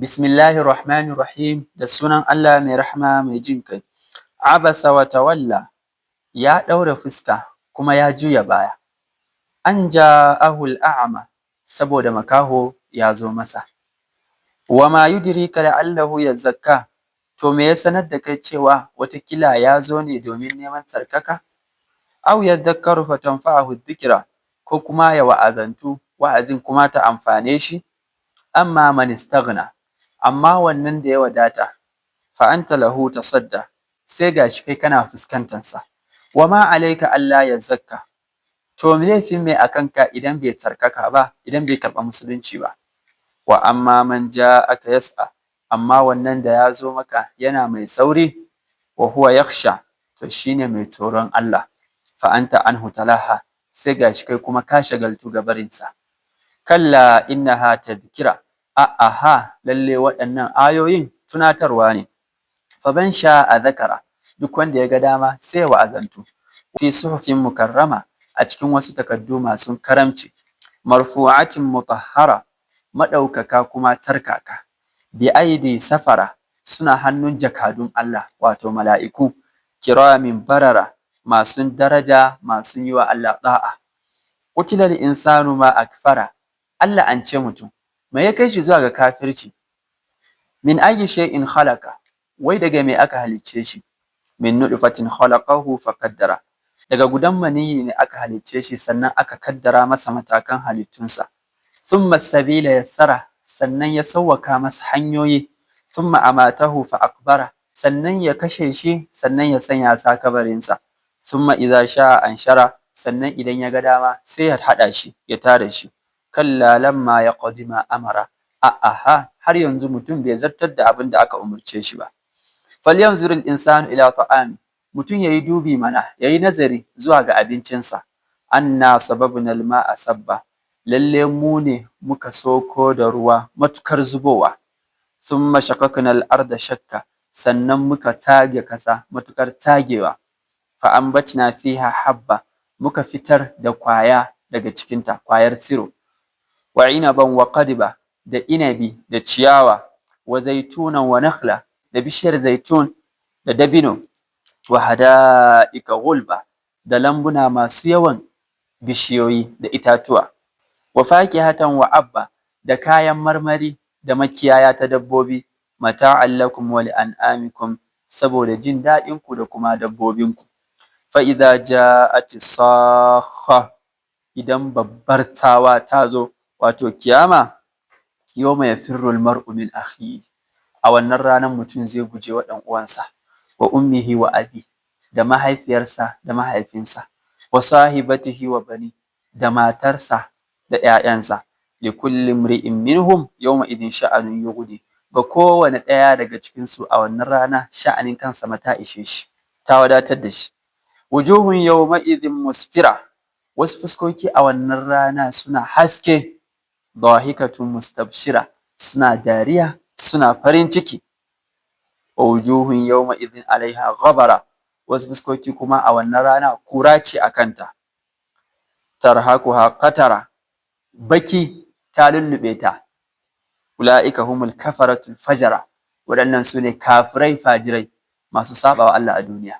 Bismillahir Rahmanir Rahim, da sunan Allah mai rahama mai jin kai. Abasa wa tawalla, ya ɗaure fuska kuma ya juya baya. An ja'ahul a'ma, saboda makaho ya zo masa. Wa ma yudrika la'allahu yazakka, to me ya sanar da kai cewa watakila ya zo ne domin neman tsarkaka? Aw yadhakkaru fatanfa'ahu dhikra, ko kuma ya wa'azantu, wa'azin kuma ta amfane shi? Amma man istaghna, amma wannan da ya wadata, fa anta lahu tasadda, sai gashi kai kana fuskantansa. Wa ma alaika alla yazakka, to laifin me a kanka idan bai tsarkaka ba, idan bai karɓa musulunci ba? Wa amma man ja'aka yas'a, amma wannan da ya zo maka yana mai sauri, wa huwa yakhsha, to shine mai tsoron Allah, fa anta anhu talaha, sai gashi kai kuma ka shagaltu ga barinsa. Kalla innaha tadhkira, a'aha, lalle waɗannan ayoyin tunatarwa ne. Faman sha'a dhakara, duk wanda ya ga dama sai ya wa'azantu. Fi suhufin mukarrama, a cikin wasu takaddu masu karamci, marfu'atin mutahhara, maɗaukaka kuma tsarkaka, bi aidi safara, suna hannun jakadun Allah, wato mala'iku, kiramin barara, masu daraja, masu yi wa Allah ɗa'a. Qutilal insanu ma akfara, Allah an ce mutum me ya kai shi zuwa ga kafirci? Min ayyi shay'in khalaqa, wai daga me aka halicce shi? Min nutfatin khalaqahu faqaddara, daga gudan maniyyi ne aka halicce shi, sannan aka kaddara masa matakan halittunsa. Thumma sabila yassara, sannan ya sawwaka masa hanyoyi. Thumma amatahu fa aqbara, sannan ya kashe shi, sannan ya sanya sa kabarinsa. Thumma idza sha'a anshara, sannan idan ya ga dama sai ya haɗa shi, ya tada shi. Kalla lamma yaqdi ma amara, a'aha, har yanzu mutum bai zartar da abin da aka umurce shi ba. Falyanzur al-insanu ila ta'ami, mutum yayi dubi mana, yayi nazari zuwa ga abincinsa. Anna sababna al-ma'a sabba, lalle mu ne muka soko da ruwa matukar zubowa. Thumma shaqaqna al-arda shakka, sannan muka tage kasa matukar tagewa. Fa ambatna fiha habba, muka fitar da kwaya daga cikinta, kwayar tsiro. Wa inaban wa qadba, da inabi da ciyawa. Wa zaitunan wa nakhla, da bishiyar zaitun da dabino. Wa hada'ika gulba, da lambuna masu yawan bishiyoyi da itatuwa. Wa fakihatan wa abba, da kayan marmari da makiyaya ta dabbobi. Mata'an lakum wa li'an'amikum, saboda jin daɗin ku da kuma dabbobinku. Fa idza ja'ati sakha, idan babbar tsawa ta zo, wato kiyama, yawma yafirru al-mar'u min akhihi, a wannan ranar mutum zai guje wa ɗan uwansa, wa ummihi wa abi, da mahaifiyarsa da mahaifinsa, wa sahibatihi wa bani, da matarsa da ‘ya'yansa. Likulli imri'in minhum yawma idhin sha'anun yughni, ga kowane ɗaya daga cikin su a wannan rana sha'anin kansa ma ta ishe shi, ta wadatar da shi. Wujuhun yawma idhin musfira, wasu fuskoki a wannan rana suna haske. Dahikatun mustabshira, suna dariya, suna farin ciki. Wa wujuhun yawma idhin alaiha ghabara, wasu fuskoki kuma a wannan rana kura ce a kanta. Tarhaquha qatara, baki ta lullube ta. Ula'ika humul kafaratul fajara, waɗannan su ne kafirai fajirai masu saɓa wa Allah a duniya.